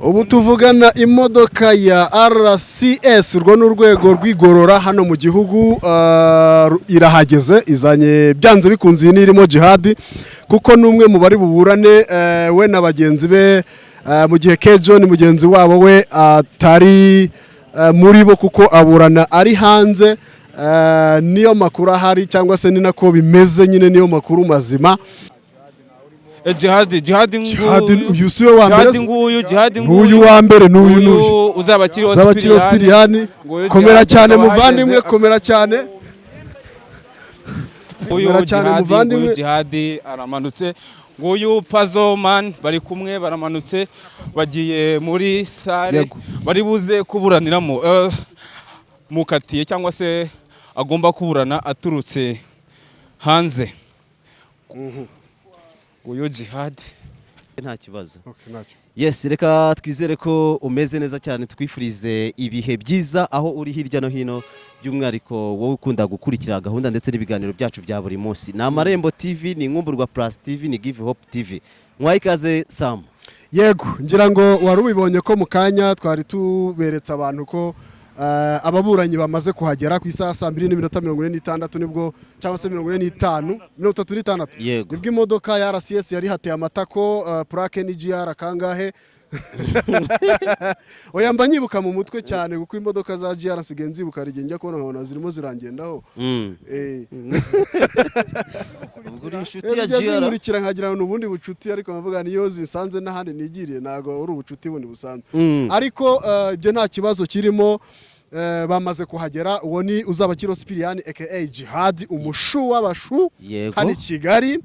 Ubu tuvugana imodoka ya RCS, urwo ni urwego rw'igorora hano mu gihugu, irahageze, izanye byanze bikunze iyi irimo Jihadi, kuko ni umwe mu bari buburane we na bagenzi be, mu gihe K John mugenzi wabo we atari muri bo kuko aburana ari hanze. Niyo makuru ahari, cyangwa se ni nako bimeze nyine, niyo makuru mazima. Jihadi, Jihadi. Jihadi. Nguyu. Uyu si we wa mbere? Jihadi nguyu, Jihadi nguyu. N'uyu wa mbere, n'uyu, n'uyu. Uyu uzaba akiriho. Uzaba akiriho Sipiriyani. Nguyu Komera Jihadi cyane, akaba muvandimwe. ahageze. Komera cyane. Nguyu Komera cyane, Jihadi, muvandimwe. nguyu Jihadi aramanutse, nguyu Pazo Man bari kumwe, baramanutse bagiye muri salle bari buze kuburaniramo. Mukatiye cyangwa se agomba kuburana aturutse hanze, nguyu Jihadi. Nta kibazo. Okay, ntacyo. Yes, reka twizere ko umeze neza cyane, twifurize ibihe byiza aho uri hirya no hino, by'umwihariko wowe ukunda gukurikira gahunda ndetse n'ibiganiro byacu bya buri munsi. Ni Amarembo TV, ni Inkumburwa Plus TV, ni Give Hope TV. Mwaye ikaze, Sam. Yego, ngira ngo wari ubibonye ko mu kanya twari tuberetse abantu ko ababuranyi bamaze kuhagera ku isaha 2:46 nibwo, cyangwa se 45, 36. Nibwo imodoka ya RCS yari hateye amatako, plaque ni GR kangahe? Oya, mba nyibuka mu mutwe cyane kuko imodoka za GR nsigaye nzibuka, hari igihe njya kubona nkabona zirimo zirangendaho. Ubwo uri inshuti ya Zijya GR. zinkurikira nkagira ngo ni ubundi bucuti, ariko nkavuga niyo zisanze n'ahandi nigiriye, ntabwo uri ubucuti bundi busanzwe. Ariko ibyo nta kibazo kirimo. Bamaze kuhagera. Uwo ni Uzabakiriho Sipiriyani aka Jihad, umushu w'abashu hano i Kigali.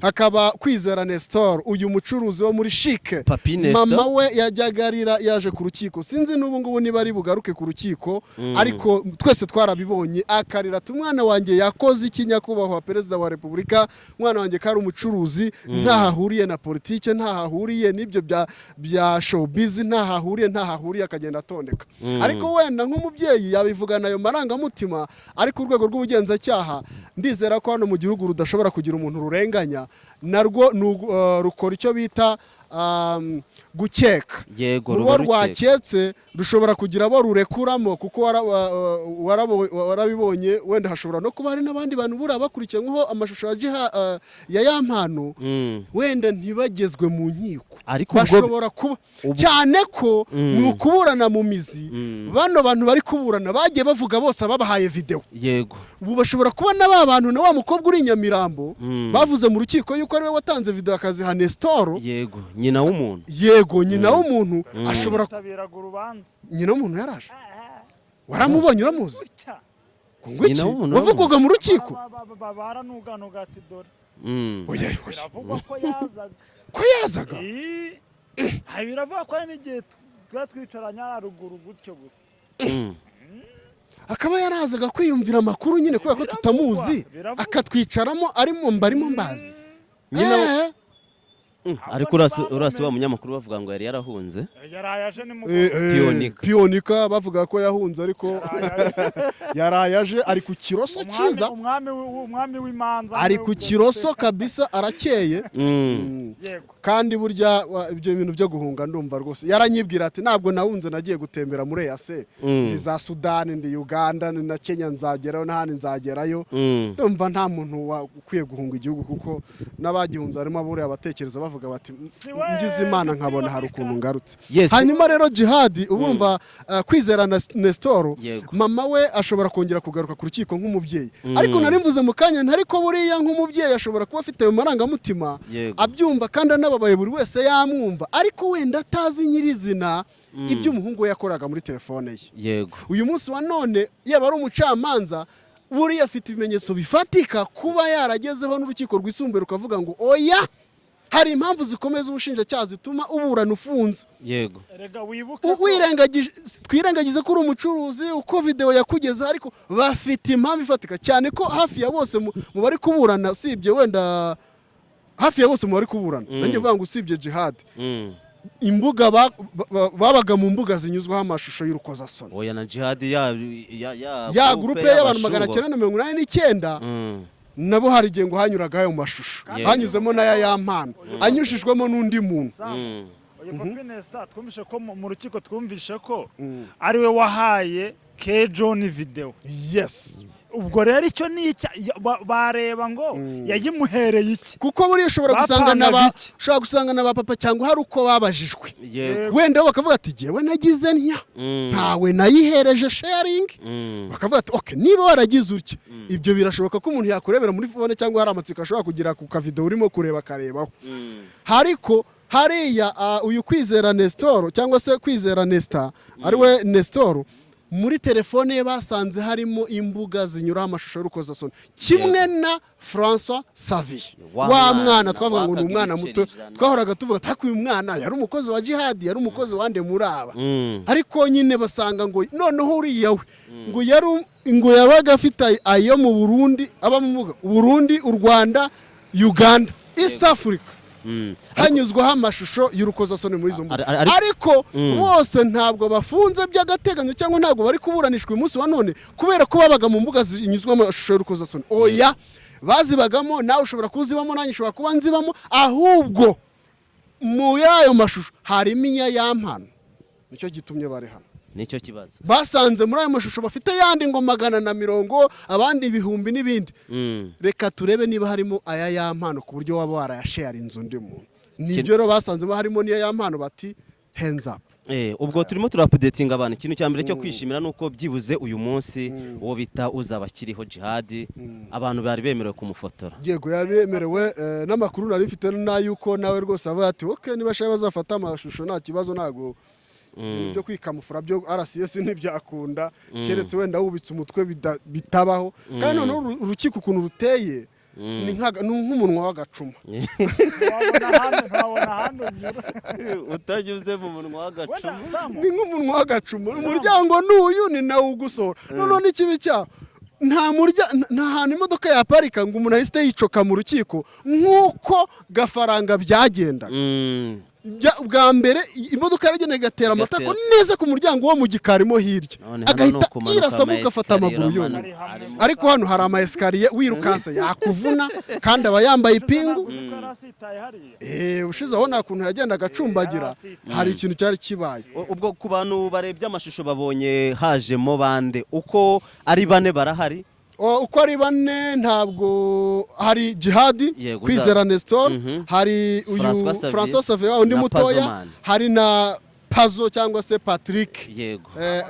Hakaba Kwizera Nestor, uyu mucuruzi wo muri CHIC. Papi Nestor. Mama we yajyaga arira yaje ku rukiko, sinzi n'ubu ngubu niba ari bugaruke ku rukiko, ariko twese twarabibonye akarira ati: "Umwana wanjye yakoze iki, nyakubahwa Perezida wa Repubulika? Umwana wanjye ko ari umucuruzi, ntaho ahuriye na politike, ntaho ahuriye n'ibyo bya showbiz, ntaho ahuriye, ntaho ahuriye," akagenda atondeka. Ariko wenda nk'umubyeyi yabivugana ayo marangamutima, ariko urwego rw'ubugenzacyaha ndizera ko hano mu gihugu rudashobora kugira umuntu rurenganya, narwo ni rukora icyo bita gukeka. Yego, Mu ruba bo rukeka. rwaketse rushobora kugira abo rurekuramo, kuko warabibonye, wenda hashobora no kuba hari n'abandi bantu buriya bakurikiranyweho amashusho ya ya Yampano, wenda ntibagezwe mu nkiko. Ariko ubwo Bashobora kuba, cyane ko ni ukuburana mu mizi. Bano bantu bari kuburana bagiye bavuga bose ababahaye videwo. Ubu bashobora kuba na ba bantu na wa mukobwa uri i Nyamirambo bavuze mu rukiko yuko ariwe watanze videwo akaziha Nestor. Yego, nyina w'umuntu. Yego, nyina w'umuntu ashobora Yitabiraga urubanza. Nyina w'umuntu yaraje, waramubonye? Uramuzi? Gutya. Ngo iki? Nyina w'umuntu. Wavugwaga mu rukiko. Baranuganuga ati: "Dore." Oya, oya. Biravugwa ko yazaga. Ko yazaga? Ii. Biravugwa ko hari n'igihe tuba twicaranye haruguru gutyo gusa. Akaba yarazaga kwiyumvira amakuru nyine kubera ko Biravugwa, tutamuzi, biravugwa. akatwicaramo arimo mbarimo mbazi. Nyina Ariko urasi wa munyamakuru bavuga ngo yari yarahunze. Yaraye aje nimugoroba. Piyonika. Piyonika bavuga ko yahunze, ariko Yaraye aje. yaraye aje, ari ku kiroso cyiza. Umwami w'imanza. Ari ku kiroso kabisa, arakeye. Yego. Kandi burya ibyo bintu byo guhunga, ndumva rwose yaranyibwira ati: "Ntabwo nahunze, nagiye gutembera muri EAC, ndi za Sudani, ndi Uganda, ni na Kenya nzagerayo, n'ahandi nzagerayo." Ndumva nta muntu ukwiye guhunga igihugu, kuko n'abagihunze harimo aburiya abatekereza bavuga bati: Si we, "Ngize Imana nkabona hari ukuntu ngarutse." Yes. Hanyuma rero Jihadi, ubumva Kwizera na Nestor, mama we ashobora kongera kugaruka ku rukiko nk'umubyeyi. Ariko nari mvuze mu kanya ntari ko buriya nk'umubyeyi ashobora kuba afite ayo marangamutima, abyumva kandi anababaye, buri wese yamwumva, ariko wenda atazi nyirizina ibyo umuhungu we yakoraga muri telefone ye. Uyu munsi wa none yaba ari umucamanza, buriya afite ibimenyetso bifatika kuba yaragezeho n'urukiko rwisumbuye rukavuga ngo: "Oya, hari impamvu zikomeye z'ubushinjacyaha zituma uburana ufunze." Erega wibuke Twirengagize ko uri umucuruzi, uko videwo yakugezeho, ariko bafite impamvu ifatika, cyane ko hafi ya bose mu bari kuburana, usibye wenda hafi ya bose mu bari kuburana, nanjye mvuga ngo usibye Jihad, imbuga babaga mu mbuga zinyuzwaho amashusho y'urukozasoni. Oya, na Jihad ya Ya groupe y'abantu y'abashubo. 989, nabo hari igihe ngo hanyuraga ayo mashusho, Yego. hanyuzemo n'aya Yampano, anyujijwemo n'undi muntu. Sam, Uyu Papi Nesta twumvishe ko mu rukiko, twumvishe ko ari we wahaye K John video. Ubwo rero icyo ni icya bareba ngo yayimuhereye iki? Kuko buriya ushobora gusanga na ba Bapangaga iki? ushobora gusanga na ba papa cyangwa hari uko babajijwe, wenda bo bakavuga ati: "Jyewe nagize ntya, ntawe nayihereje sharing." Bakavuga ati: "Okay, niba waragize utya." Ibyo birashoboka ko umuntu yakurebera muri phone, cyangwa hari amatsiko ashobora kugira ku kavideo urimo kureba akarebaho. Ariko hariya uyu Kwizera Nestor, cyangwa se Kwizera Nesta, ariwe Nestor, muri telefone ye basanze harimo imbuga zinyuraho amashusho y'urukozasoni, kimwe na François Xavier, Wa wa mwana mwana twavuga ngo ni wakaga umwana ibiceri muto. 100. Twahoraga tuvuga ati: "Ariko uyu mwana yari umukozi wa Jihad, yari umukozi wande muri aba?" Ariko nyine basanga ngo noneho uriya we ngo yari ngo yabaga afite ayo mu Burundi, aba mu Burundi, u Rwanda, Uganda, East Africa, hanyuzwaho amashusho y'urukozasoni muri izo mbuga. Ariko bose ntabwo bafunze by'agateganyo, cyangwa ntabwo bari kuburanishwa uyu munsi wa none kubera ko babaga mu mbuga zinyuzwamo amashusho y'urukozasoni. Oya, bazibagamo, nawe ushobora kuzibamo, nanjye ushobora kuba nzibamo. Ahubwo muri ayo mashusho harimo iya Yampano, nicyo gitumye bari hano. Nicyo kibazo. Basanze muri ayo mashusho bafite yandi ngo 150, abandi ibihumbi n'ibindi. Reka turebe niba harimo aya Yampano, ku buryo waba warayasharinze undi muntu. Nibyo rero, basanzemo harimo n'iya Yampano, bati: "Hands up." Ubwo turimo turaupdatinga abantu. Ikintu cya mbere cyo kwishimira ni uko byibuze uyu munsi uwo bita uzaba akiriho Jihadi, abantu bari bemerewe kumufotora. Yego, yari yemerewe. N'amakuru nari mfite n'ay'uko nawe rwose avuga ati: "Ok, niba ashaka bazafata amashusho, nta kibazo." Ntabwo ibintu byo kwikamufura byo RCS ntibyakunda, keretse wenda wubitse umutwe, bitabaho. Kandi noneho urukiko ukuntu ruteye ni nk'umunwa w'agacuma. Ntiwabona ahandi unyura. Utanyuze mu munwa Wenda w'agacuma. Samu, Ni nk'umunwa w'agacuma, umuryango n'uyu ni nawe ugusohora. Noneho n'ikibi cyaho, nta hantu imodoka yaparika ngo umuntu ahite yicoka mu rukiko nk'uko Gafaranga byagendaga. Bwa mbere imodoka yaragenda igatera amatako neza ku muryango wo mu gikari mo hirya, None hano ni agahita ukumanuka irasamo ugafata ama amaguru escalier, yonyine. uramanuka. Ariko hano hari ama escalier, wirukanse yakuvuna, kandi aba yambaye ipingu. Uzi ko yari asitaye hariya. Ushize aho nta kuntu yagendaga acumbagira, hari ikintu cyari kibaye. Ubwo ku bantu barebye amashusho babonye hajemo bande? Uko ari bane barahari? Uko ari bane, ntabwo hari Jihadi, Kwizera Nestor, hari uyu François Xavier François Xavier wa undi na mutoya, Pazo Man. hari na Pazo cyangwa se Patrick.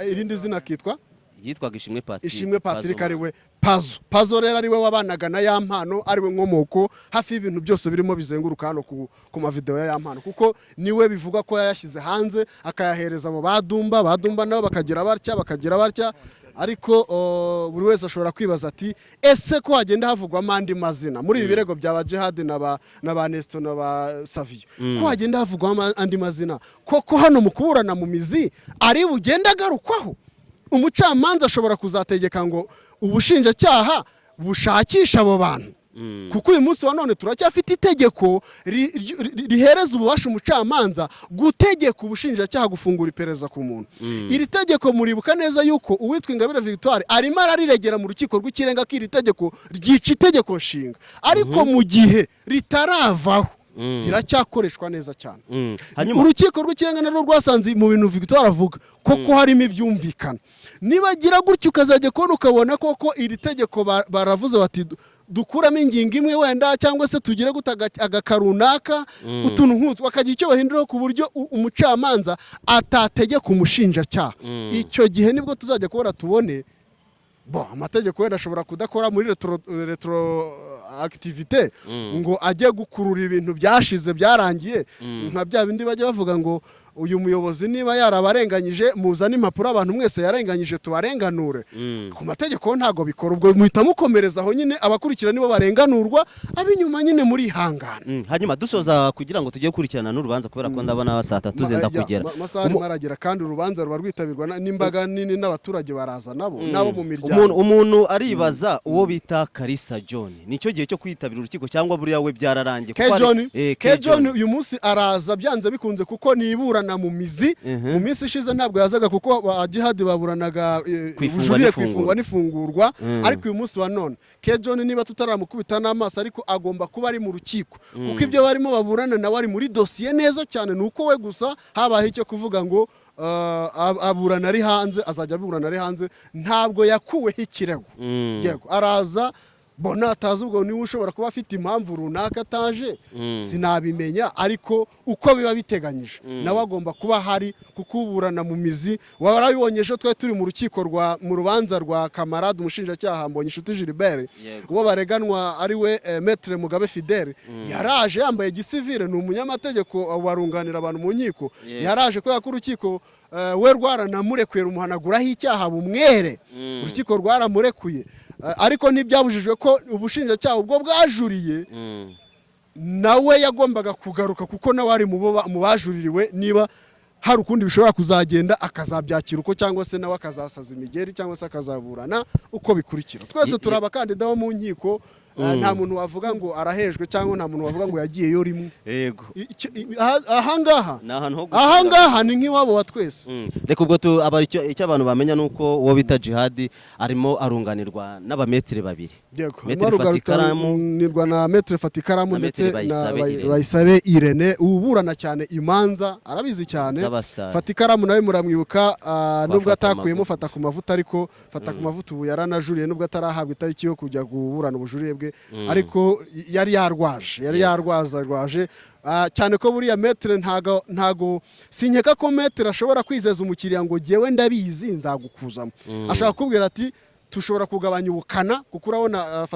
Irindi zina akitwa Yitwaga Ishimwe Patrick. Ishimwe Patrick. Pazo Ari we Pazo. Pazo rero ari we wabanaga na Yampano, ari we nkomoko hafi y'ibintu byose birimo bizenguruka hano ku mavideo ya Yampano, kuko niwe bivuga ko yayashyize hanze, akayahereza abo badumba badumba, nabo bakagira batya, bakagira batya. Ariko buri wese ashobora kwibaza ati: "Ese ko hagenda havugwamo andi mazina muri ibi birego bya ba Jihad na ba Nesto na ba Savio, ko hagenda havugwamo andi mazina, koko hano mu kuburana mu mizi ari bugende agarukwaho?" Umucamanza ashobora kuzategeka ngo ubushinjacyaha bushakishe abo bantu, kuko uyu munsi wa none turacyafite itegeko rihereza ububasha umucamanza gutegeka ubushinjacyaha gufungura iperereza ku muntu. Iri tegeko muribuka neza yuko uwitwa Ingabire Victoire arimo arariregera mu Rukiko rw'Ikirenga, ko iri tegeko ryica Itegeko Nshinga. Ariko mu gihe ritaravaho, riracyakoreshwa neza cyane. Hanyuma Urukiko rw'Ikirenga narwo rwasanze mu bintu Victoire avuga koko harimo ibyumvikana. Nibagira gutyo ukazajya kubona ukabona koko iri tegeko baravuze bati: "Dukuramo ingingo imwe wenda, cyangwa se tugire gute agaka runaka," utuntu nk'utwo, bakagira icyo bahinduraho ku buryo umucamanza atategeka umushinjacyaha. Icyo gihe nibwo tuzajya kubona tubone bo amategeko wenda ashobora kudakora muri retro activité, ngo ajye gukurura ibintu byashize, byarangiye, nka bya bindi bajya bavuga ngo uyu muyobozi niba yarabarenganyije, muzane impapuro, abantu mwese yarenganyije tubarenganure. Ku mategeko ntabwo bikora. Ubwo muhita mukomereza aho nyine, abakurikira nibo barenganurwa, ab'inyuma nyine murihangana. Hanyuma dusoza, kugira ngo tujye gukurikirana n'urubanza, kubera ko ndabona saa 3 zenda kugera. Amasaha arimo aragera, kandi urubanza ruba rwitabirwa n'imbaga nini, n'abaturage baraza nabo, nabo mu miryango. Umuntu aribaza uwo bita Kalisa John, nicyo gihe cyo kwitabira urukiko cyangwa buriya we byararangiye? K Kuko John? K K John uyu munsi araza byanze bikunze, kuko ni iburana. kuburana mu mizi. Mu minsi ishize ntabwo yazaga kuko ba Jihad baburanaga Kwifungwa ubujurire, n'ifungurwa. kwifungwa n'ifungurwa. Ariko uyu munsi wa none K John, niba tutaramukubita n'amaso, ariko agomba kuba ari mu rukiko, kuko ibyo barimo baburana nawe ari muri dosiye neza cyane. Ni uko we gusa habaye icyo kuvuga ngo aburana ari hanze, azajya aburana ari hanze, ntabwo yakuweho ikirego. Yego, araza bona atazi, ubwo niwe ushobora kuba afite impamvu runaka ataje, sinabimenya. Ariko uko biba biteganyije, nawe agomba kuba ahari, kuko uburana mu mizi warabibonye. Ejo twari turi mu rukiko rwa mu rubanza rwa kamarade, umushinjacyaha Mbonyinshuti Gilbert, uwo bareganwa ari we Maître Mugabe Fidele, yaraje yambaye gisivile, ni umunyamategeko warunganira abantu mu nkiko. Yaraje kubera ko urukiko we rwaranamurekuye, rumuhanaguraho icyaha bumwere. Urukiko rwaramurekuye. Ariko ntibyabujijwe ko ubushinjacyaha ubwo bwajuriye, nawe yagombaga kugaruka, kuko nawe ari mu bajuririwe. Niba hari ukundi bishobora kuzagenda, akazabyakira uko, cyangwa se nawe akazasaza imigeri, cyangwa se akazaburana uko bikurikira. Twese turi abakandida bo mu nkiko. Nta muntu wavuga ngo arahejwe, cyangwa nta muntu wavuga ngo yagiyeyo rimwe. Ahangaha Ni ahantu ho gusubira. ahangaha ni nk'iwabo wa twese. Reka ubwo icyo abantu bamenya ni uko uwo bita Jihad arimo arunganirwa n'abametire babiri. Yego. Maître Fatikaramu. Aruganirwa na Maître Fatikaramu Na ndetse Maître na Bayisabe Irene. Bayisabe Irene, uburana cyane imanza, arabizi cyane. Z'abasitari. Fatikaramu nawe muramwibuka, nubwo Fata atakuyemo Amavuta. Fata ku Mavuta, ariko Fata ku Mavuta ubu yaranajuriye, nubwo atarahabwa itariki yo kujya kuburana ubujurire bwe, ariko yari yarwaje, yari yarwaza arwaje. Cyane ko buriya maître ntago sinkeka ko maître ashobora kwizeza umukiriya ngo jyewe ndabizi nzagukuzamo. Ashaka kukubwira ati tushobora kugabanya ubukana, kuko urabona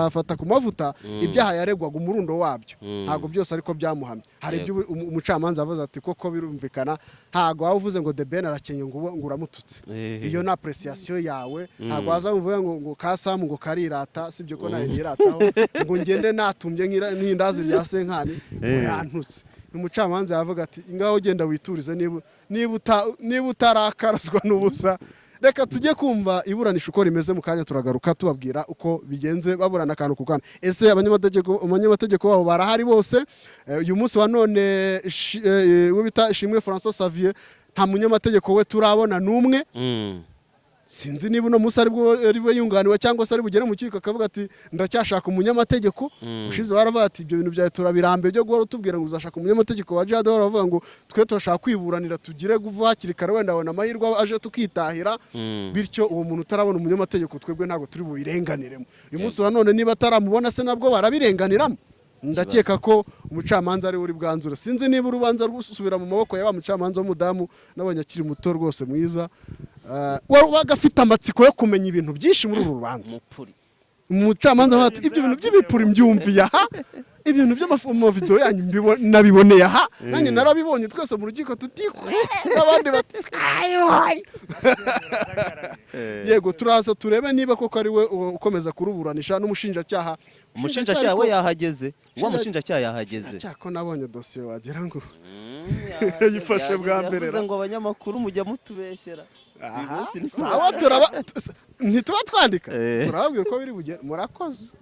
Fata ku Mavuta ibyaha yaregwaga, umurundo wabyo ntabwo byose ariko byamuhamye. Hari ibyo umucamanza avuze ati koko birumvikana. Ntabwo waba uvuze ngo The Ben arakenye ngo uramututse. Iyo ni appréciation yawe. Ntabwo waza uvuga ngo kasamu ngo karirata, sibyo ko nawe nirataho ngo ngende natumbye nk'indazi rya senkani ngo yantutse. Umucamanza yavuga ati ngaho genda witurize, niba utarakaraswa n'ubusa. Reka tujye kumva iburanisha uko rimeze. Mu kanya turagaruka tubabwira uko bigenze, baburana akantu ku kandi. Ese abanyamategeko babo barahari bose? Uyu munsi wa none uwo bita Ishimwe François Xavier nta munyamategeko we turabona n'umwe. Sinzi niba uno munsi aribwo ari yunganiwe, cyangwa se ari bugere mu rukiko akavuga ati ndacyashaka umunyamategeko. Ushize baravuga ati ibyo bintu byawe turabirambiwe byo guhora utubwira ngo uzashaka umunyamategeko wa Jihad. Baravuga ngo twe turashaka kwiburanira, tugire guva hakiri kare, wenda abona amahirwe aje tukitahira. Bityo uwo muntu utarabona umunyamategeko, twebwe ntabwo turi bubirenganiremo. Uyu munsi wa none niba ataramubona se, nabwo barabirenganiramo? Ndakeka ko umucamanza ari we uri bwanzure. Sinzi niba urubanza rusubira mu maboko ya wa mucamanza w'umudamu nabonye akiri muto rwose mwiza, wabaga afite amatsiko yo kumenya ibintu byinshi muri uru rubanza. Mupuri. Umucamanza avuga ati ibyo bintu by'ibipuri mbyumviye aha, ibintu by'amavidewo yanyu nabiboneye aha, nanjye narabibonye. Twese mu rukiko tutikwe n'abandi bati "Ayo." Yego, turaza turebe niba koko ari we ukomeza kuruburanisha n'umushinjacyaha. Umushinjacyaha we yahageze, wa mushinjacyaha yahageze. Cyako nabonye dosiye wagira ngo Yahageze, yifashe bwa mbere yavuze ra. ngo abanyamakuru mujya mutubeshyera. Uyu Aha, munsi ni sawa, turaba ntituba twandika, turababwira uko biri bugende. Murakoze.